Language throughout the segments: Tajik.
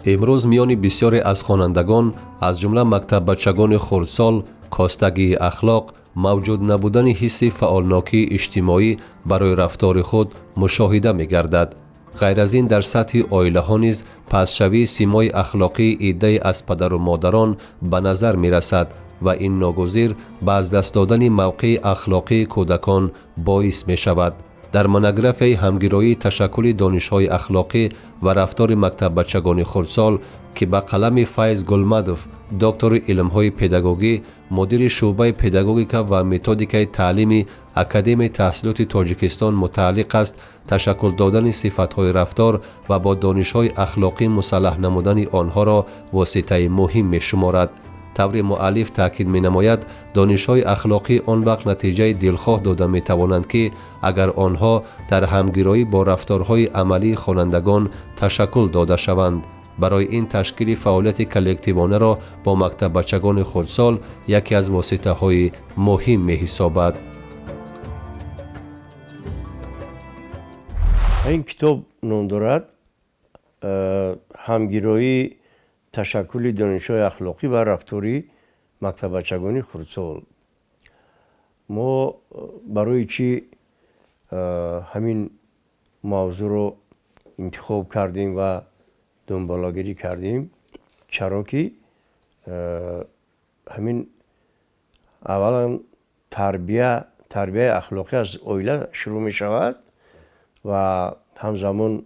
Имрӯз миёни бисёре аз хонандагон, аз ҷумла мактаббачагони хурдсол, костагии ахлоқ, мавҷуд набудани ҳисси фаъолнокии иҷтимоӣ барои рафтори худ мушоҳида мегардад. Ғайр аз ин, дар сатҳи оилаҳо низ пастшавии симои ахлоқии иддае аз падару модарон ба назар мерасад ва ин ногузир ба аз даст додани мавқеи ахлоқии кӯдакон боис мешавад. Дар монографияи ҳамгироии ташаккули донишҳои ахлоқӣ ва рафтори мактаббачагони хурдсол, ки ба қалами Файз Гулмадов, доктори илмҳои педагогӣ, мудири шӯъбаи педагогика ва методикаи таълими Академияи таҳсилоти Тоҷикистон мутааллиқ аст, ташаккул додани сифатҳои рафтор ва бо донишҳои ахлоқӣ мусаллаҳ намудани онҳоро воситаи муҳим мешуморад. Таври муаллиф таъкид менамояд, донишҳои ахлоқӣ он вақт натиҷаи дилхоҳ дода метавонанд, ки агар онҳо дар ҳамгироӣ бо рафторҳои амалии хонандагон ташаккул дода шаванд. Барои ин ташкили фаъолияти коллективонаро бо мактаббачагони хурдсол яке аз воситаҳои муҳим меҳисобад. Ин китоб ном дорад ҳамгироии ташаккули донишҳои ахлоқӣ ва рафтори мактаббачагони хурдсол. Мо барои чӣ ҳамин мавзӯъро интихоб кардем ва дунболагирӣ кардем? Чаро ки ҳамин аввалан тарбияи ахлоқӣ аз оила шурӯъ мешавад ва ҳамзамон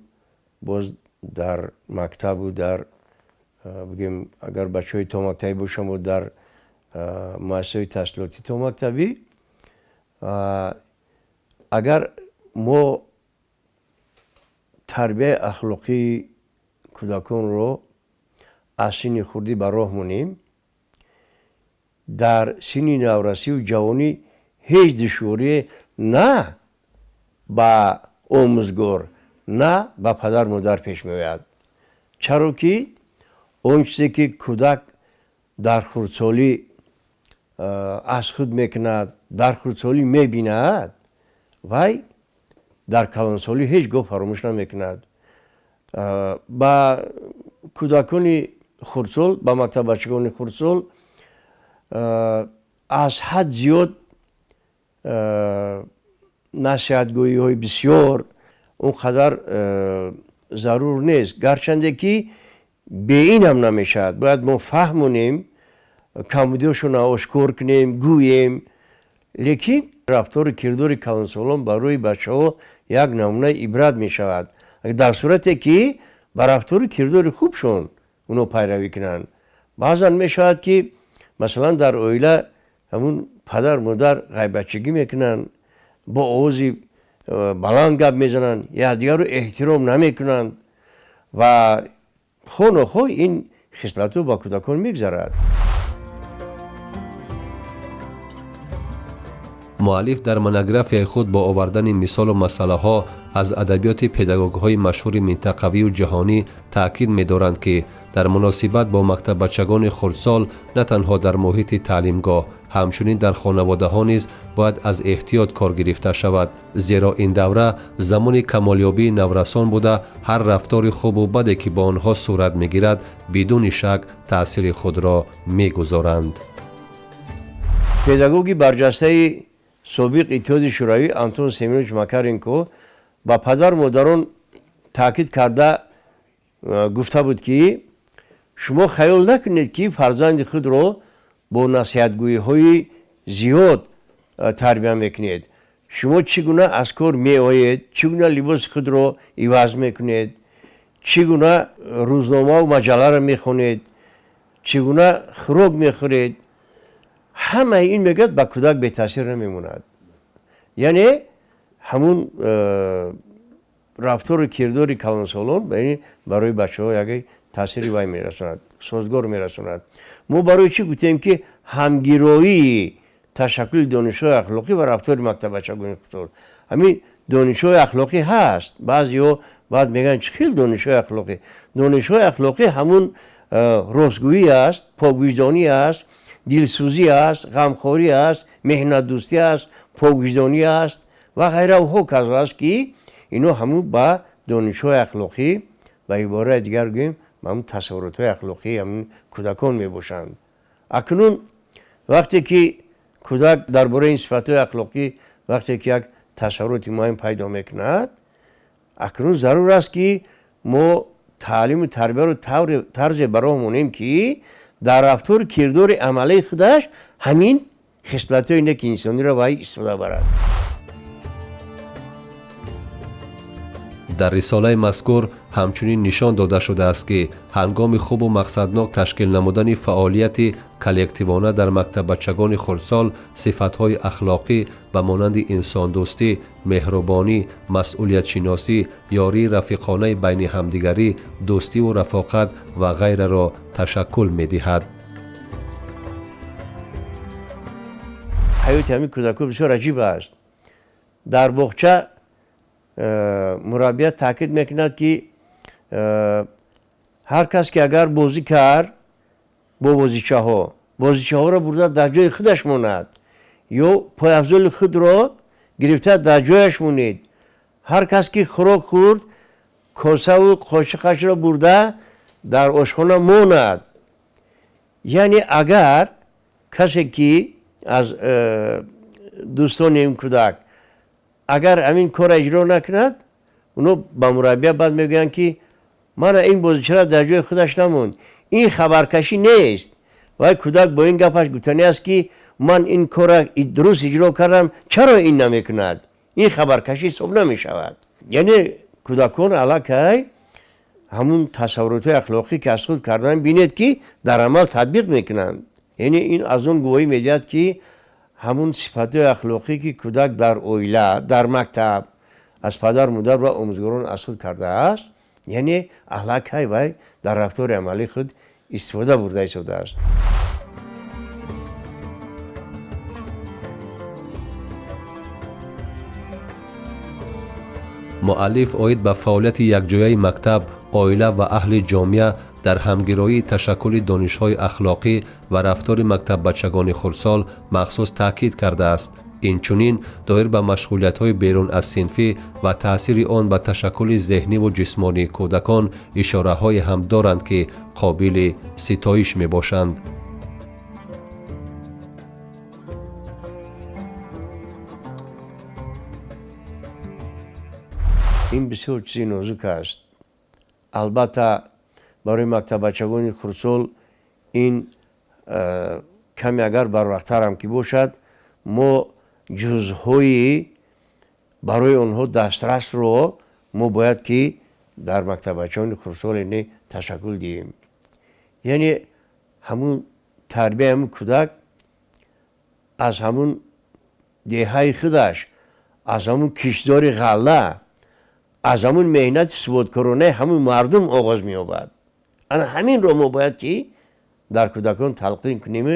боз дар мактабу дар бигем агар бачаҳои томактабӣ бошанд, бо дар муассисаҳои таҳсилоти томактабӣ, агар мо тарбияи ахлоқии кӯдаконро аз синни хурдӣ ба роҳ монем, дар синни наврасиву ҷавонӣ ҳеҷ душворие на ба омӯзгор, на ба падар модар пеш меояд. Чаро ки он чизе ки кӯдак дар хурдсолӣ аз худ мекунад, дар хурдсолӣ мебинад, вай дар калонсолӣ ҳеҷ гоҳ фаромӯш намекунад. Ба кӯдакони хурдсол, ба мактаббачагони хурдсол аз ҳад зиёд насиҳатгӯиҳои бисёр он қадар зарур нест, гарчанде ки бе ин ҳам намешавад. Бояд мо фаҳмонем, камбудиҳошонро ошкор кунем, гӯем, лекин рафтору кирдори калонсолон барои бачаҳо як намунаи ибрат мешавад, дар сурате ки ба рафтору кирдори хубшон оно пайравӣ кунанд. Баъзан мешавад ки масалан дар оила ҳамун падар модар ғайбатчигӣ мекунанд, бо овози баланд гап мезананд, якдигарро эҳтиром намекунанд ва хонохоҳ ин хислатҳо ба кӯдакон мегзарад. Муаллиф дар монографияи худ бо овардани мисолу масъалаҳо аз адабиёти педагогҳои машҳури минтақавию ҷаҳонӣ таъкид медоранд, ки дар муносибат бо мактаббачагони хурдсол на танҳо дар муҳити таълимгоҳ, ҳамчунин дар хонаводаҳо низ бояд аз эҳтиёт кор гирифта шавад, зеро ин давра замони камолёбии наврасон буда, ҳар рафтори хубу баде ки бо онҳо сурат мегирад, бидуни шак таъсири худро мегузоранд. Педагоги барҷастаи собиқ Иттиҳоди Шӯравӣ Антон Семенович Макаренко ба падару модарон таъкид карда гуфта буд, ки шумо хаёл накунед, ки фарзанди худро бо насиҳатгӯиҳои зиёд тарбия мекунед. Шумо чӣ гуна аз кор меоед, чӣ гуна либоси худро иваз мекунед, чӣ гуна рӯзномаву маҷалларо мехонед, чӣ гуна хӯрок мехӯред, ҳамаи ин мегӯяд ба кӯдак бетаъсир намемонад. Яъне ҳамун рафтору кирдори калонсолон барои бачаҳо як таъсири вай мерасонад, созгор мерасонад. Мо барои чӣ гуфтем, ки ҳамгироии ташаккули донишҳои ахлоқӣ ва рафтори мактаббачагони хурдсол? Ҳамин донишҳои ахлоқӣ ҳаст. Баъзеҳо баъд мегӯянд, чӣ хел донишҳои ахлоқӣ? Донишҳои ахлоқӣ ҳамун ростгӯӣ аст, поквиҷдонӣ аст, дилсӯзӣ аст, ғамхорӣ аст, меҳнатдӯстӣ аст, поквиҷдонӣ аст ва ғайра ва ҳоказо аст, ки ино ҳамун ба донишҳои ахлоқӣ, ба ибораи дигар гӯем, ҳамун тасаввуротҳои ахлоқии ҳамун кӯдакон мебошанд. Акнун вақте ки кӯдак дар бораи ин сифатҳои ахлоқӣ вақте ки як тасаввуроти муайян пайдо мекунад, акнун зарур аст ки мо таълиму тарбияро тарзе ба роҳ монем ки дар рафтору кирдори амалии худаш ҳамин хислатҳои неки инсониро вай истифода барад. Дар рисолаи мазкур ҳамчунин нишон дода шудааст ки ҳангоми хубу мақсаднок ташкил намудани фаъолияти коллективона дар мактаббачагони хурдсол сифатҳои ахлоқӣ ба монанди инсондӯстӣ, меҳрубонӣ, масъулиятшиносӣ, ёрии рафиқонаи байни ҳамдигарӣ, дӯстиву рафоқат ва ғайраро ташаккул медиҳад. Ҳаёти ҳамин кӯдакҳо бисёр аҷиб аст. Дар боғча мураббия таъкид мекунад ки ҳар кас ки агар бозӣ кард бо бозичаҳо, бозичаҳоро бурда дар ҷои худаш монад ё пойафзоли худро гирифта дар ҷояш монед. Ҳар кас ки хӯрок хӯрд, косаву қошиқашро бурда дар ошхона монад. Яъне агар касе ки аз дӯстони ин кӯдак агар ҳамин корро иҷро накунад, оно ба мураббия баъд мегӯянд ки мана ин бозичара дар ҷои худаш намонд. Ин хабаркашӣ нест. Вай кӯдак бо ин гапаш гуфтанӣ аст ки ман ин корро дуруст иҷро кардам, чаро ин намекунад? Ин хабаркашӣ ҳисоб намешавад. Яъне кӯдакон аллакай ҳамун тасаввуротҳои ахлоқӣ ки аз худ кардан бинед ки дар амал татбиқ мекунанд. Яъне ин аз он гувоҳӣ медиҳад ки ҳамун сифатҳои ахлоқӣ ки кӯдак дар оила, дар мактаб аз падар, модар ва омӯзгорон аз худ кардааст, яъне аллакай вай дар рафтори амалии худ истифода бурда истодааст. Муаллиф оид ба фаъолияти якҷояи мактаб, оила ва аҳли ҷомеа дар ҳамгироии ташаккули донишҳои ахлоқӣ ва рафтори мактаббачагони хурдсол махсус таъкид кардааст. Инчунин доир ба машғулиятҳои берун аз синфӣ ва таъсири он ба ташаккули зеҳниву ҷисмонии кӯдакон ишораҳое ҳам доранд ки қобили ситоиш мебошанд. Ин бисёр чизи нозук аст. Албатта барои мактаббачагони хурдсол ин каме агар барвақттарам ки бошад, мо ҷузъҳои барои онҳо дастрасро мо бояд ки дар мактаббачагони хурдсол яъне ташаккул диҳем. Яъне ҳамун тарбияи ҳамун кӯдак аз ҳамун деҳаи худаш, аз ҳамун киштзори ғалла, аз ҳамун меҳнати суботкоронаи ҳамун мардум оғоз меёбад. Ана ҳаминро мо бояд ки дар кӯдакон талқин кунем,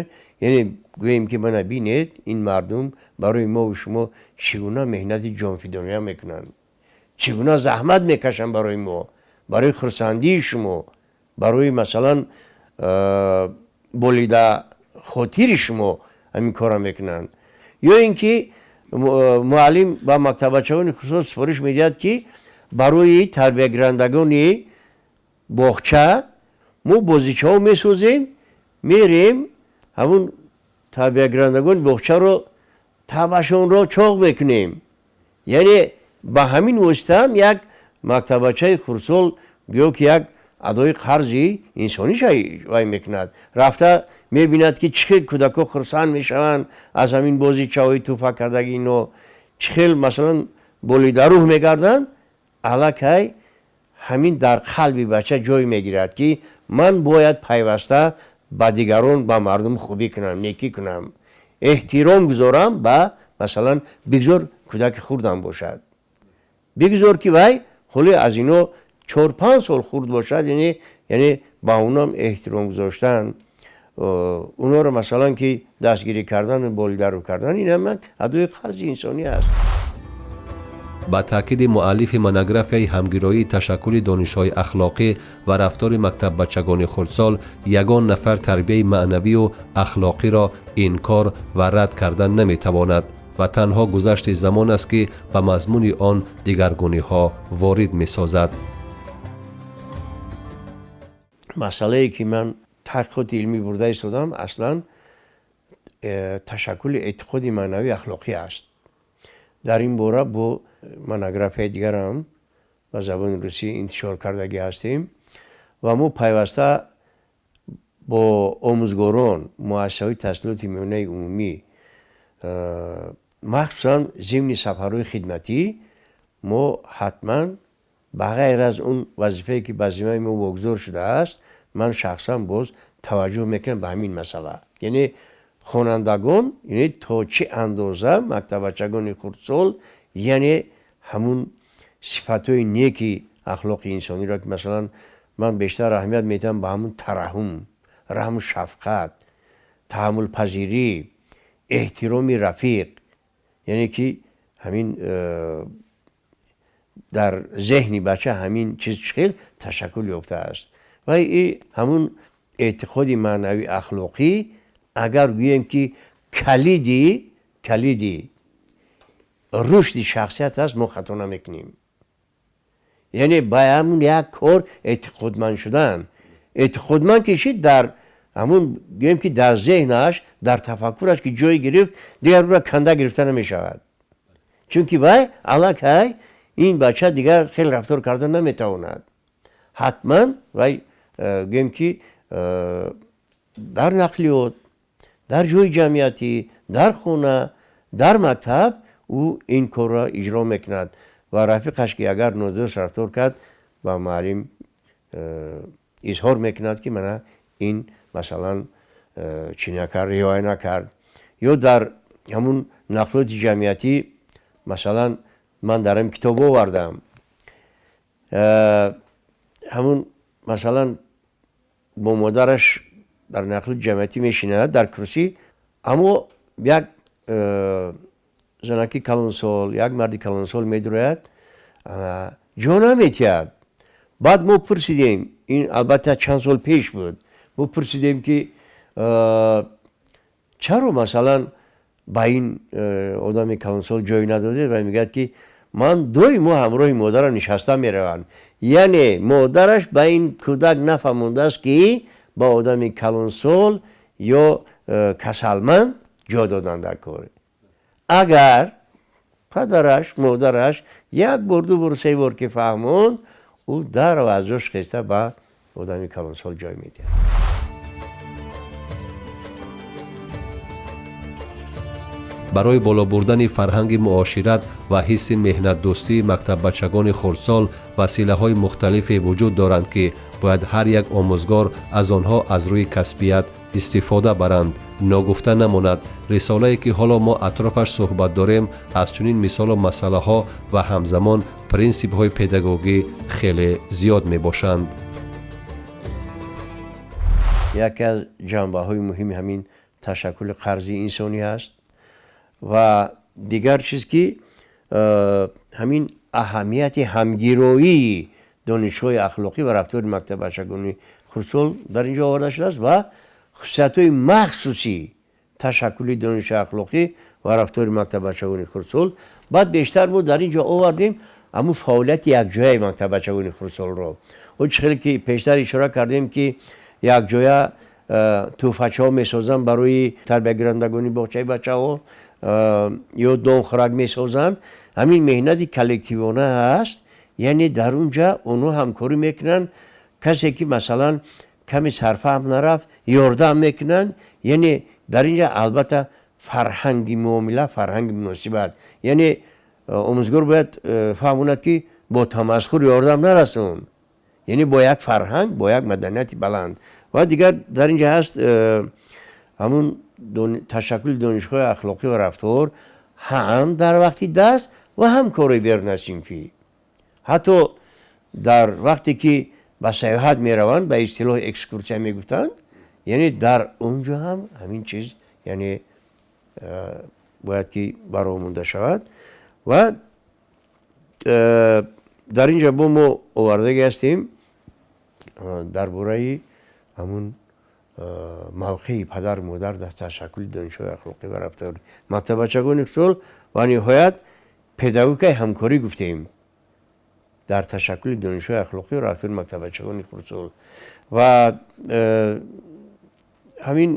яъне гӯем ки мана бинед ин мардум барои мову шумо чӣ гуна меҳнати ҷонфидония мекунанд, чӣ гуна заҳмат мекашанд барои мо, барои хурсандии шумо, барои масалан болида хотири шумо ҳамин корро мекунанд. Ё ин ки муаллим ба мактаббачагони хурдсол супориш медиҳад ки барои тарбиягирандагони боғча мо бозичаҳо месозем, мерем ҳамун тарбиягирандагони боғчаро табашонро чоқ мекунем. Яъне ба ҳамин воситаам як мактаббачаи хурдсол гӯё ки як адои қарзи инсониша вай мекунад. Рафта мебинад ки чӣ хел кӯдакҳо хурсанд мешаванд аз ҳамин бозичаҳои тӯҳфа кардаги ино, чӣ хел масалан болидарӯҳ мегарданд. Аллакай ҳамин дар қалби бача ҷой мегирад ки ман бояд пайваста ба дигарон, ба мардум хубӣ кунам, некӣ кунам, эҳтиром гузорам ба масалан бигзор кӯдаки хурдам бошад, бигзор ки вай ҳоле аз ино 4-5 сол хурд бошад, яъне ба онам эҳтиром гузоштан, онҳоро масалан ки дастгирӣ кардан ва болидарӯ кардан, ин ҳам адои қарзи инсонӣ аст. Ба таъкиди муаллифи монографияи ҳамгироии ташаккули донишҳои ахлоқӣ ва рафтори мактаббачагони хурдсол ягон нафар тарбияи маънавию ахлоқиро инкор ва рад кардан наметавонад ва танҳо гузашти замон аст ки ба мазмуни он дигаргуниҳо ворид месозад. Масъалае ки ман таҳқиқоти илмӣ бурда истодам, аслан ташаккули эътиқоди маънавии ахлоқӣ аст. Дар ин бора бо монографияи дигарам ба забони русӣ интишор кардагӣ ҳастем ва мо пайваста бо омӯзгорон, муассисаҳои таҳсилоти миёнаи умумӣ, махсусан зимни сафарҳои хидматӣ мо ҳатман ба ғайр аз он вазифае ки ба зиммаи мо вогузор шудааст, ман шахсан боз таваҷҷӯҳ мекунам ба ҳамин масъала. Яъне хонандагон, яъне то чӣ андоза мактаббачагони хурдсол, яъне ҳамун сифатҳои неки ахлоқи инсониро ки масалан ман бештар аҳамият медиҳам ба ҳамун тараҳум, раҳму шафқат, таҳаммулпазирӣ, эҳтироми рафиқ, яъне ки ҳамин дар зеҳни бача ҳамин чиз чӣ хел ташаккул ёфтааст. Ва ҳамун эътиқоди маънавии ахлоқӣ, агар гӯем ки калиди рушди шахсият аст, мо хато намекунем. Яъне ба ҳамун як кор эътиқодманд шудан. Эътиқодманд ки шид, дар ҳамун гӯем ки дар зеҳнаш, дар тафаккураш ки ҷой гирифт, дигар ӯро канда гирифта намешавад. Чунки вай аллакай ин бача дигар хеле рафтор карда наметавонад. Ҳатман вай гӯем ки дар нақлиёт, дар ҷои ҷамъиятӣ, дар хона, дар мактаб ӯ ин корро иҷро мекунад ва рафиқаш ки агар нодуруст рафтор кард, ба муаллим изҳор мекунад ки мана ин масалан чӣ накард, риоя накард. Ё дар ҳамун нақлиёти ҷамъиятӣ, масалан ман дар ҳамин китоб овардам, ҳамун масалан бо модараш дар нақлиёти ҷамъиятӣ мешинад дар курсӣ, аммо як занаки калонсол, як марди калонсол медурояд, ҷо наметиҳад. Баъд мо пурсидем, ин албатта чанд сол пеш буд, мо пурсидем ки чаро масалан ба ин одами калонсол ҷой надодед? Ва мегӯяд ки ман доимо ҳамроҳи модарам нишаста меравам. Яъне модараш ба ин кӯдак нафаҳмондааст ки ба одами калонсол ё касалманд ҷо додан дар кор. Агар падараш, модараш як бор, ду бор, се бор ки фаҳмонд, ӯ дарав аз ҷош хеста ба одами калонсол ҷой медиҳад. Барои боло бурдани фарҳанги муошират ва ҳисси меҳнатдӯстии мактаббачагони хурдсол василаҳои мухталифе вуҷуд доранд ки бояд ҳар як омӯзгор аз онҳо аз рӯи касбият истифода баранд. Ногуфта намонад, рисолае ки ҳоло мо атрофаш суҳбат дорем аз чунин мисолу масъалаҳо ва ҳамзамон принсипҳои педагогӣ хеле зиёд мебошанд. Яке аз ҷанбаҳои муҳими ҳамин ташаккули қарзи инсонӣ аст ва дигар чиз ки ҳамин аҳамияти ҳамгироии донишҳои ахлоқӣ ва рафтори мактаббачагони хурдсол дар ин ҷо оварда шудааст ва хусусиятҳои махсуси ташаккули дониши ахлоқӣ ва рафтори мактаббачагони хурдсол. Баъд бештар мо дар ин ҷо овардем ҳамун фаъолияти якҷояи мактаббачагони хурдсолро. О чӣ хеле ки пештар ишора кардем ки якҷоя тӯҳфачаҳо месозанд барои тарбиягирандагони боғчаи бачаҳо ё донхӯрак месозанд. Ҳамин меҳнати коллективона ҳаст, яъне дар он ҷа онҳо ҳамкорӣ мекунанд. Касе ки масалан каме сарфаҳм нарафт, ёрдам мекунанд. Яъне дар ин ҷа албатта фарҳанги муомила, фарҳанги муносибат. Яъне омӯзгор бояд фаҳмонад ки бо тамасхур ёрдам нарасон, яъне бо як фарҳанг, бо як маданияти баланд. Ва дигар дар ин ҷа ҳаст ҳамун ташаккули донишҳои ахлоқӣ ва рафтор ҳам дар вақти дарс ва ҳам кори берунасинфӣ. Ҳатто дар вақте ки ба сайёҳат мераванд, ба истилоҳ экскурсия мегуфтанд, яъне дар он ҷо ҳам ҳамин чиз яъне бояд ки бароҳ монда шавад. Ва дар ин ҷо бо мо овардаги ҳастем дар бораи ҳамун мавқеи падару модар дар ташаккули донишҳои ахлоқӣ ва рафтори мактаббачагони хурдсол ва ниҳоят педагогикаи ҳамкорӣ гуфтем. Дар ташаккули донишҳои ахлоқӣ ва рафтори мактаббачагони хурдсол. Ва ҳамин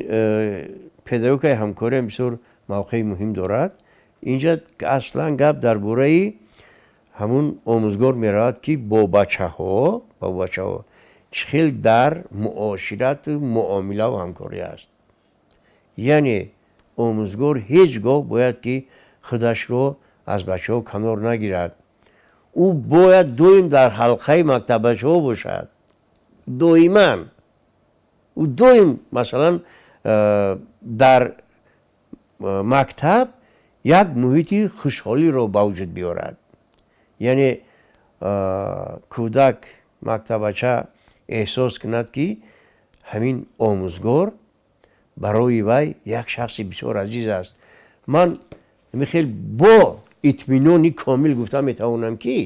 педагогикаи ҳамкориам бисёр мавқеи муҳим дорад. Инҷа аслан гап дар бораи ҳамун омӯзгор меравад, ки бо бачаҳо чӣ хел дар муоширату муомилаву ҳамкорӣ аст. Яъне омӯзгор ҳеҷ гоҳ бояд ки худашро аз бачаҳо канор нагирад. Ӯ бояд доим дар ҳалқаи мактаббачаҳо бошад. Доиман. Ӯ доим, масалан, дар мактаб як муҳити хушҳолиро ба вуҷуд биёрад. Яъне кӯдак, мактаббача эҳсос кунад, ки ҳамин омӯзгор барои вай як шахси бисёр азиз аст. Ман хел бо итминони комил гуфта метавонам, ки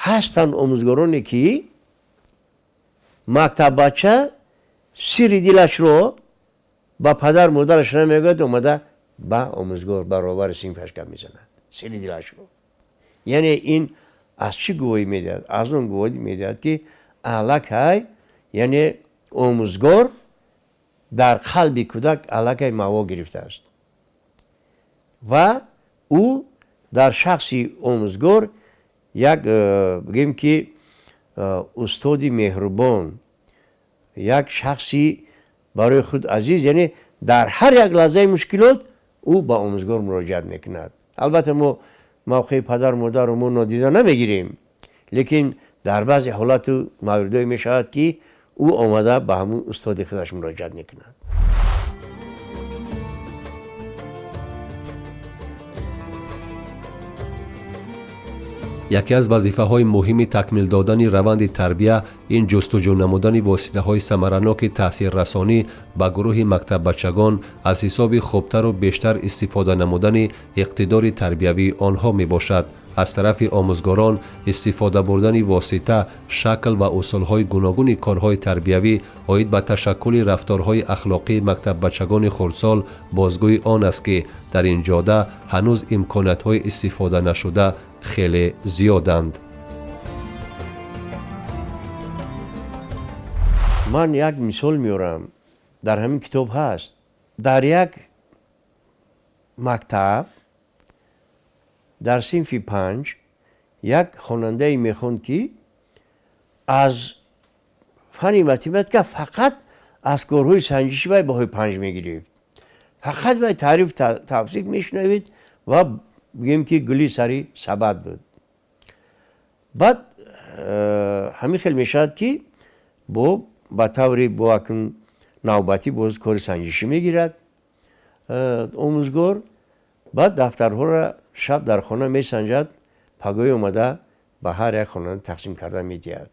ҳастанд омӯзгороне, ки мактаббача сирри дилашро ба падар модараш намегӯяд, омада ба омӯзгор баробари синфаш гап мезанад сирри дилашро. Яъне ин аз чӣ гувоҳӣ медиҳад? Аз он гувоҳӣ медиҳад, ки аллакай, яъне омӯзгор дар қалби кӯдак аллакай маво гирифтааст ва ӯ дар шахси омӯзгор як бигем ки устоди меҳрубон, як шахси барои худ азиз, яъне дар ҳар як лаҳзаи мушкилот ӯ ба омӯзгор муроҷиат мекунад. Албатта мо мавқеи падар модарро мо нодида намегирем, лекин дар баъзе ҳолату мавридое мешавад, ки ӯ омада ба ҳамун устоди худаш муроҷиат мекунад. Яке аз вазифаҳои муҳими такмил додани раванди тарбия ин ҷустуҷӯ намудани воситаҳои самараноки таъсиррасонӣ ба гурӯҳи мактаббачагон аз ҳисоби хубтару бештар истифода намудани иқтидори тарбиявии онҳо мебошад. Аз тарафи омӯзгорон истифода бурдани восита, шакл ва усулҳои гуногуни корҳои тарбиявӣ оид ба ташаккули рафторҳои ахлоқии мактаббачагони хурдсол бозгӯи он аст, ки дар ин ҷода ҳанӯз имкониятҳои истифода нашуда хеле зиёданд. Ман як мисол меорам, дар ҳамин китоб ҳаст. Дар як мактаб дар синфи 5 як хонандае мехонд, ки аз фанни математика фақат аз корҳои санҷишӣ вай баҳои 5 мегирифт. Фақат вай таъриф тавсиф мешунавид ва бигем ки гули сари сабад буд. Баъд ҳамин хел мешавад, ки ба таври бо акн навбатӣ боз кори санҷишӣ мегирад омӯзгор. Баъд дафтарҳоро шаб дар хона месанҷад, пагоҳӣ омада ба ҳар як хонанда тақсим карда медиҳад.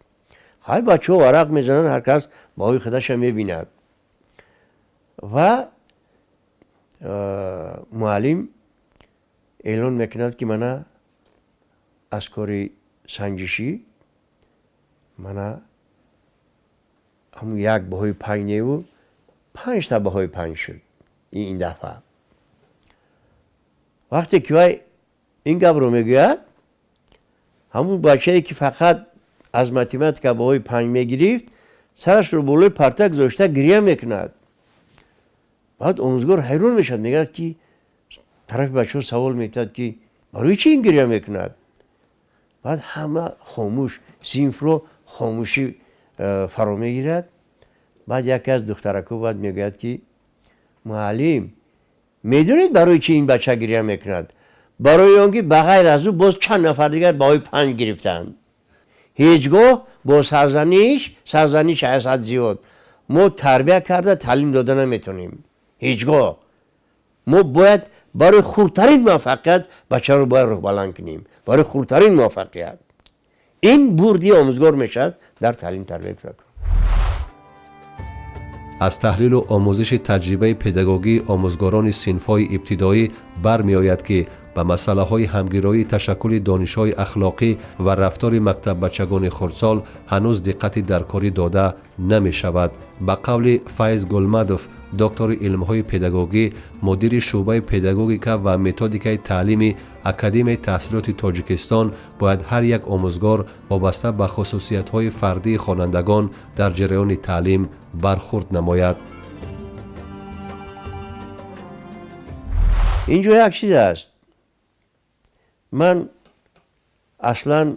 Хай бачаҳо варақ мезананд, ҳар кас баҳои худаша мебинад. Ва муаллим эълон мекунад, ки мана аз кори санҷишӣ мана ҳамун як баҳои 5 неву 5 та баҳои 5 шуд ин дафъа. Вақте ки вай ин гапро мегӯяд, ҳамун бачае, ки фақат аз математика баҳои 5 мегирифт, сарашро болои парта гузошта гиря мекунад. Баъд омӯзгор ҳайрон мешавад, мегӯяд, ки тарафи бачаҳо савол метиҳад, ки барои чӣ ин гиря мекунад? Баъд ҳама хомӯш, синфро хомӯшӣ фаро мегирад. Баъд яке аз духтарако баъд мегӯяд, ки муаллим, медонед барои чӣ ин бача гиря мекунад? Барои он ки ба ғайр аз ӯ боз чанд нафар дигар баҳои 5 гирифтанд. Ҳеҷ гоҳ бо сарзаниш аз ҳад зиёд мо тарбия карда таълим дода наметонем. Ҳеҷ гоҳ мо бояд барои хурдтарин муваффақият бачаро бояд рӯҳбаланд кунем. Барои хурдтарин муваффақият. Ин бурди омӯзгор мешавад дар таълим тарбияи кӯдакон. Аз таҳлилу омӯзиши таҷрибаи педагогии омӯзгорони синфҳои ибтидоӣ бармеояд, ки ба масъалаҳои ҳамгироии ташаккули донишҳои ахлоқӣ ва рафтори мактаббачагони хурдсол ҳанӯз диққати даркорӣ дода намешавад. Ба қавли Файз Гулмадов, Доктори илмҳои педагогӣ, мудири шӯъбаи педагогика ва методикаи таълими Академияи таҳсилоти Тоҷикистон, бояд ҳар як омӯзгор вобаста ба хусусиятҳои фардии хонандагон дар ҷараёни таълим бархурд намояд. Ин ҷо як чиз аст. Ман аслан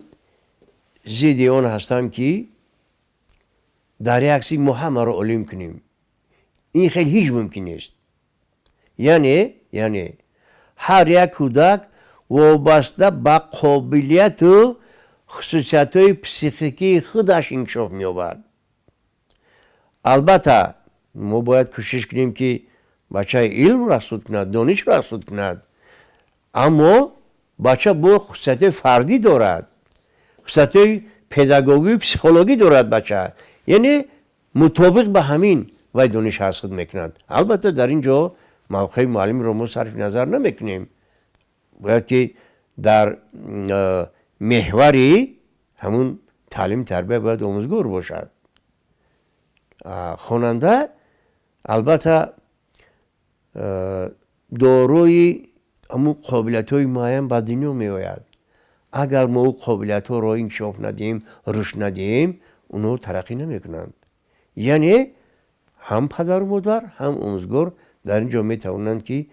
зидди он ҳастам, ки дар як чиз мо ҳамаро олим кунем. Ин хел ҳеҷ мумкин нест. Яъне ҳар як кӯдак вобаста ба қобилияту хусусиятҳои психикии худаш инкишоф меёбад. Албатта, мо бояд кӯшиш кунем, ки бача илмро аз худ кунад, донишро аз худ кунад, аммо бача бо хусусиятҳои фардӣ дорад, хусусиятҳои педагогию психологӣ дорад бача, яъне мутобиқ ба ҳамин вай дониш аз худ мекунад. Албатта, дар ин ҷо мавқеи муаллимро мо сарфи назар намекунем. Бояд ки дар меҳвари ҳамун таълим тарбия бояд омӯзгор бошад. Хонанда албатта дорои ҳамун қобилиятҳои муайян ба дунё меояд. Агар мо ӯ қобилиятҳоро инкишоф надиҳем, рушд надиҳем, онҳо тараққӣ намекунанд. Яъне ҳам падару модар, ҳам омӯзгор дар ин ҷо метавонанд, ки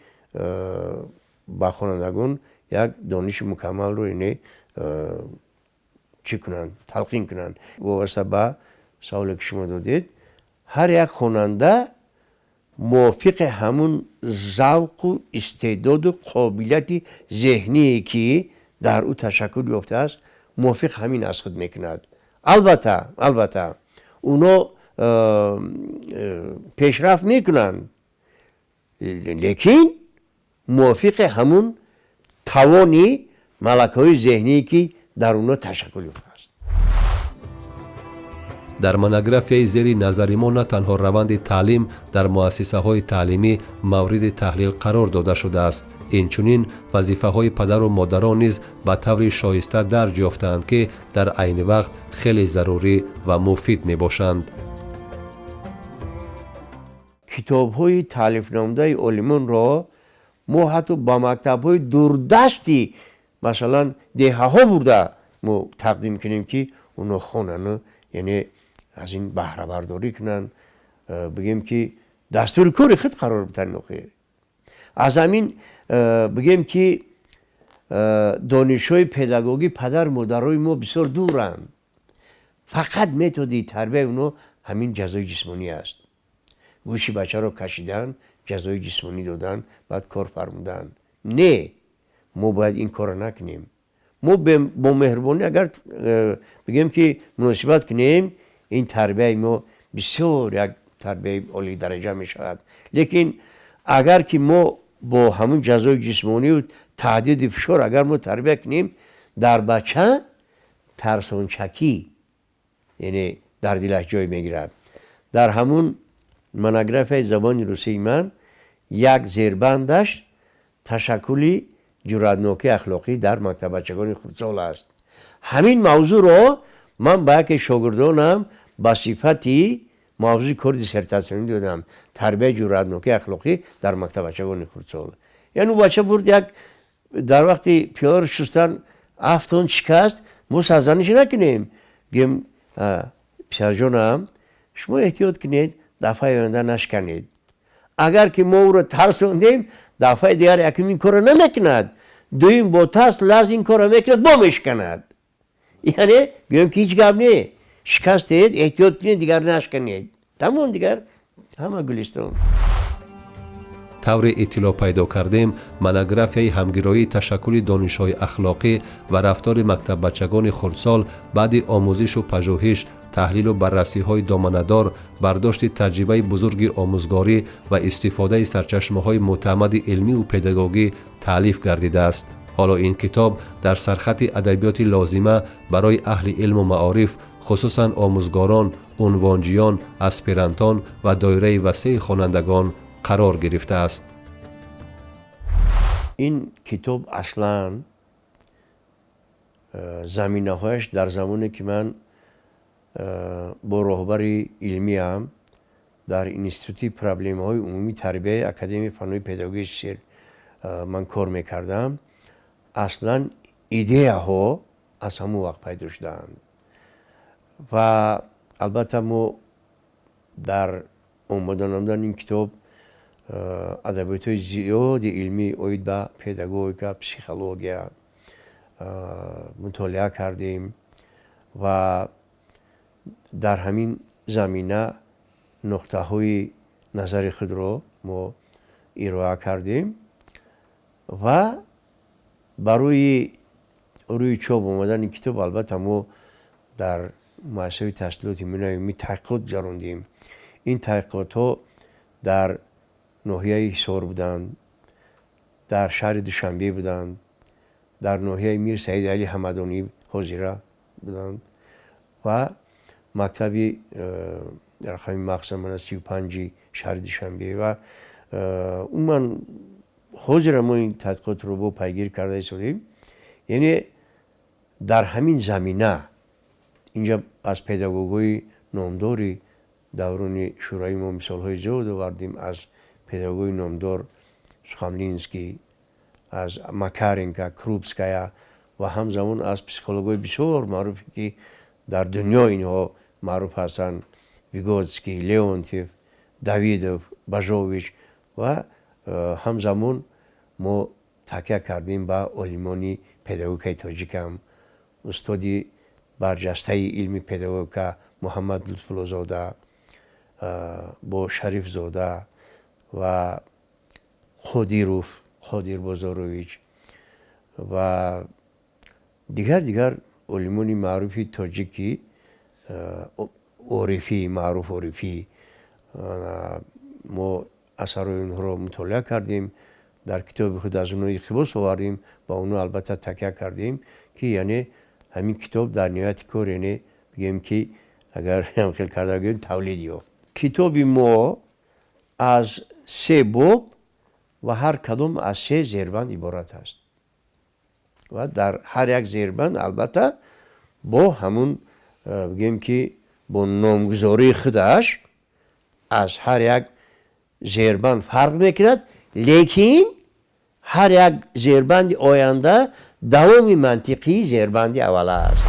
ба хонандагон як дониши мукаммалро, яъне чӣ кунанд, талқин кунанд. Вобаста ба саволе, ки шумо додед, ҳар як хонанда мувофиқи ҳамун завқу истеъдоду қобилияти зеҳние, ки дар ӯ ташаккул ёфтааст, мувофиқ ҳамин аз худ мекунад. Албатта, оно пешрафт мекунанд, лекин мувофиқи ҳамун тавони малакаҳои зеҳние, ки дар онҳо ташаккул ёфтааст. Дар монографияи зери назари мо на танҳо раванди таълим дар муассисаҳои таълимӣ мавриди таҳлил қарор дода шудааст, инчунин вазифаҳои падару модарон низ ба таври шоиста дарҷ ёфтаанд, ки дар айни вақт хеле зарурӣ ва муфид мебошанд. Китобҳои таълифнамудаи олимонро мо ҳатто ба мактабҳои дурдасти, масалан, деҳаҳо бурда мо тақдим кунем, ки онҳо хонану, яъне аз ин баҳрабардорӣ кунанд, бигем ки дастури кори худ қарор бидиҳанд. Охир аз ҳамин бигем, ки донишҳои педагогӣ падар модарои мо бисёр дуранд. Фақат методи тарбияи онҳо ҳамин ҷазои ҷисмонӣ аст: гӯши бачаро кашидан, ҷазои ҷисмонӣ додан, баъд кор фармудан. Не, мо бояд ин корро накунем. Мо бо меҳрубонӣ агар бигем ки муносибат кунем, ин тарбияи мо бисёр як тарбияи олии дараҷа мешавад. Лекин агар ки мо бо ҳамун ҷазои ҷисмонию таҳдиди фишор агар мо тарбия кунем, дар бача тарсончакӣ, яъне дар дилаш ҷой мегирад. Дар ҳамун монографияи забони русии ман як зербандаш ташаккули ҷуръатнокии ахлоқӣ дар мактаббачагони хурдсол аст. Ҳамин мавзӯъро ман ба яке шогирдонам ба сифати мавзӯи кори диссертатсионӣ додам: тарбияи ҷуръатнокии ахлоқӣ дар мактаббачагони хурдсол. Яъне ӯ бача бурд, як дар вақти пиёларо шустан афтон, шикаст. Мо сарзаниш накунем, гӯем: «Писарҷонам, шумо эҳтиёт кунед, дафъаи оянда нашканед». Агар ки мо ӯро тарсондем, дафъаи дигар якум ин корро намекунад, дуюм бо тарс ларз ин корро мекунад, бо мешиканад. Яъне гӯем ки ҳеҷ гап не, шикастед, эҳтиёт кунед, дигар нашканед. Тамом, дигар ҳама гулистон. Тавре иттилоъ пайдо кардем, монографияи ҳамгироии ташаккули донишҳои ахлоқӣ ва рафтори мактаббачагони хурдсол баъди омӯзишу пажӯҳиш, таҳлилу баррасиҳои доманадор, бардошти таҷрибаи бузурги омӯзгорӣ ва истифодаи сарчашмаҳои мӯътамади илмиву педагогӣ таълиф гардидааст. Ҳоло ин китоб дар сархати адабиёти лозима барои аҳли илму маориф, хусусан омӯзгорон, унвонҷиён, аспирантон ва доираи васеи хонандагон қарор гирифтааст. Ин китоб аслан заминаҳояш дар замоне, ки ман бо роҳбари илмиам Дар Институти проблемаҳои умумии тарбияи Академияи фанҳои педагогии СССР ман кор мекардам. Аслан идеяҳо аз ҳамон вақт пайдо шудаанд ва албатта мо дар омода намудани ин китоб адабиётҳои зиёди илмӣ оид ба педагогика, психология мутолиа кардем ва дар ҳамин замина нуқтаҳои назари худро мо ироа кардем ва барои рӯи чоп омадани китоб албатта мо дар муассисаи таҳсилоти миёнаи умумӣ таҳқиқот гузарондем. Ин таҳқиқотҳо дар ноҳияи Ҳисор буданд, дар шаҳри Душанбе буданд, дар ноҳияи Мир Саид Али Ҳамадонӣ ҳозира буданд ва мактаби рақами махсусан мана 35-и шаҳри Душанбе ва умуман ҳозира мо ин тадқиқотро бо пайгирӣ карда истодем. Яъне дар ҳамин замина инҷа аз педагогҳои номдори даврони шӯравӣ мо мисолҳои зиёд овардем, аз педагогҳои номдор Сухомлинский, аз Макаренко, Крупская ва ҳамзамон аз психологҳои бисёр маъруфе ки дар дунё инҳо маъруф ҳастанд, Виготский, Леонтьев, Давидов, Бажович ва ҳамзамон мо такя кардем ба олимони педагогикаи тоҷикам, устоди барҷастаи илми педагогика Муҳаммад Лутфуллозода бо Шарифзода ва Қодиров, Қодир Бозорович ва дигар олимони маъруфи тоҷик, ки Орифӣ, маъруф Орифӣ, мо асарҳои онҳоро мутолиа кардем, дар китоби худ аз онҳо иқтибос овардем, ба онҳо албатта такя кардем, ки яъне ҳамин китоб дар ниҳояти кор, яъне бигӯем ки агар ҳамхел карда гӯем, тавлид ёфт. Китоби мо аз се боб ва ҳар кадом аз се зербанд иборат аст ва дар ҳар як зербанд албатта бо ҳамун бигӯем ки бо номгузории худаш аз ҳар як зербанд фарқ мекунад, лекин ҳар як зербанди оянда давоми мантиқии зербанди аввала аст.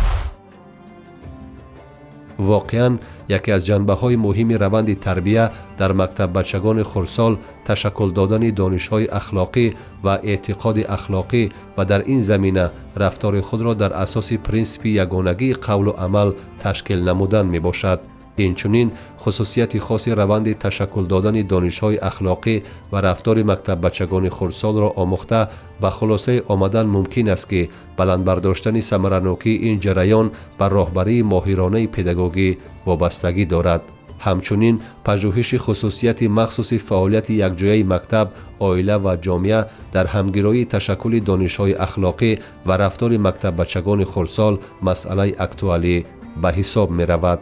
Воқеан, яке аз ҷанбаҳои муҳими раванди тарбия дар мактаббачагони хурдсол ташаккул додани донишҳои ахлоқӣ ва эътиқоди ахлоқӣ ва дар ин замина рафтори худро дар асоси принсипи ягонагии қавлу амал ташкил намудан мебошад. Инчунин хусусияти хоси раванди ташаккул додани донишҳои ахлоқӣ ва рафтори мактаббачагони хурдсолро омӯхта ба хулосае омадан мумкин аст, ки баланд бардоштани самаранокии ин ҷараён ба роҳбарии моҳиронаи педагогӣ вобастагӣ дорад. Ҳамчунин пажӯҳиши хусусияти махсуси фаъолияти якҷояи мактаб, оила ва ҷомеа дар ҳамгироии ташаккули донишҳои ахлоқӣ ва рафтори мактаббачагони хурдсол масъалаи актуалӣ ба ҳисоб меравад.